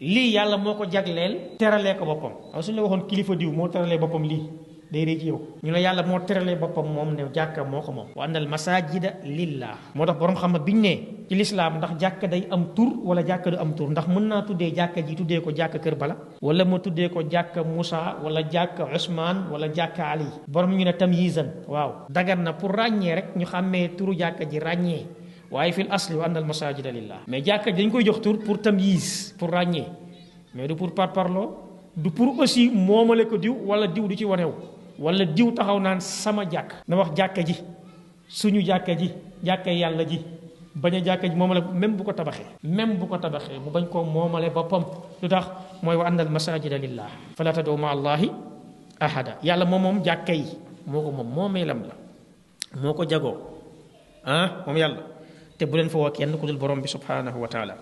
lii yàlla moo ko jagleel teralee ko boppam waaw suñu la waxoon kilifa diw moo teralee boppam lii day rëy ci yow ñu ne yàlla moo teralee boppam moom ne jàkka moo ko moom wa anna al masajida lillah moo tax boroom xam biñ ne ci lislaam ndax jàkka day am tur wala jàkka du am tur ndax mën naa tuddee jàkka ji tuddee ko jàkka kër bala wala ma tuddee ko jàkka Moussa wala jàkka Ousmane wala jàkka Ali borom ñu ne tamyizan waaw dagan na pour ràññee rek ñu xàmmee turu jàkka ji ràññee waaye fil asli wa anna al masajida lillah mais jàkka ji dañ koy jox tur pour tamyiz pour ràññee mais du pour parparloo du pour aussi moomale ko diw wala diw du ci wanew wala diw taxaw naan sama jàkk na wax jàkka ji suñu jàkka ji jàkka yàlla ji bañ a jàkka ji moomale même bu ko tabaxee mu bañ koo moomale boppam lu tax mooy wa anna al masajida lillah fala tad'u ma allahi ahada yàlla moom jàkka yi moo ko moom moomeelam la moo ko jagoo moom yàlla te bu leen fa woo kenn ku dul borom bi subhanahu wa taala